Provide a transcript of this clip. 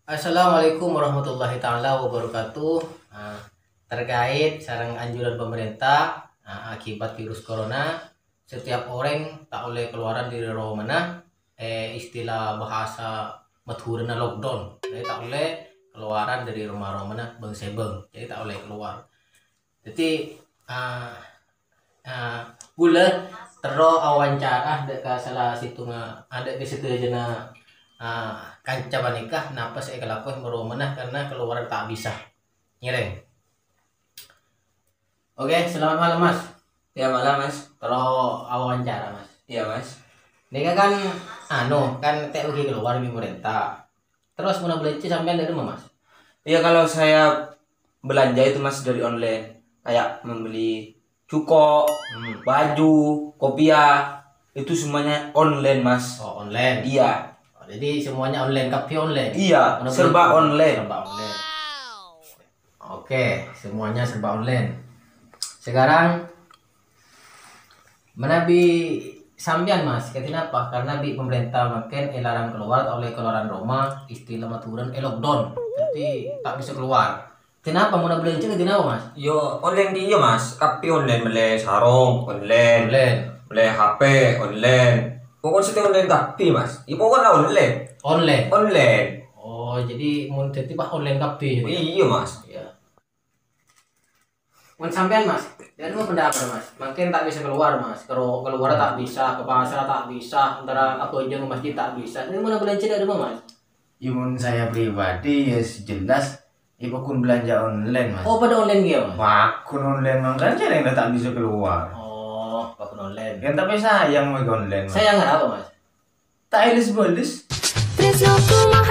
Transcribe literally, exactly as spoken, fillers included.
Assalamualaikum warahmatullahi taala wabarakatuh. Nah, terkait sareng anjuran pemerintah, nah, akibat virus corona, setiap orang tak oleh keluaran dari rumahnya. Eh, istilah bahasa Madhurâna lockdown. Jadi tak oleh keluaran dari rumah-rumahnya, beng-sebeng. Jadi tak oleh keluar. Jadi, ah, ah, kaulâ terro awawancara dâ' ka sala sèttonga, ah, dâ' ka sadhâjâna, ah, kanca panèka, napa sè èkalakoè maromana karena keluar ta' bisa. Ngèrèng. Oke, selamat malam, Mas. Ya, malam, Mas. Terro awawancara, Mas. Iya, Mas. Nèka kan, anu, kan ta' ogi keluar bi' pemerintah. Terros mon abâlânjhâ sampèyan dâri dimma, Mas? Iya, kalau saya belanja itu, Mas, dari online. Kayak membeli cuko, Hmm. baju, kopiah, itu semuanya online, Mas. Oh, online. Iya. Oh, jadi semuanya online, kabhi online. Iya, Menurut serba online. Serba online. Oke, semuanya serba online. Sekarang, manabi sampèyan, Mas, kènapa? Karena bi' pemerintah mangkèn èlarang keluar, ta' ollè keluaran roma, istilah Madhurâna è-lockdown. Jadi, ta' bisa keluar. Kènapa? Mon abâlânjhâ kènapa, Mas? Yo, online ki iya, Mas. Kabhi online, mellè sarong online, Online. mellè H P online. Pokoknya setiap online kabhi, Mas. Ya pokoknya online. Online. Online. Oh, jadi mon jadi pas online kabhi gitu ya? Iya, Mas. Iya. Mon sampèyan, Mas, dâri dimma pendapat, Mas? Mangkèn ta' bisa keluar, Mas. Kero-, keluar ta' bisa, ke pasar ta' bisa, antara abâjâng ke masjid ta' bisa. Dâri dimma belanja dâri dimma, Mas? Ya, mon saya pribadi, ya, jelas, ya, paggun belanja online, Mas. Oh, pada online gitu, Mas? Paggun online, makanya saya nggak tak bisa keluar. Oh, paggun online. Ya, tapi sayang, Mas, online, Mas. Sayang kenapa, Mas? Tak elis-belis. Tresno ku mah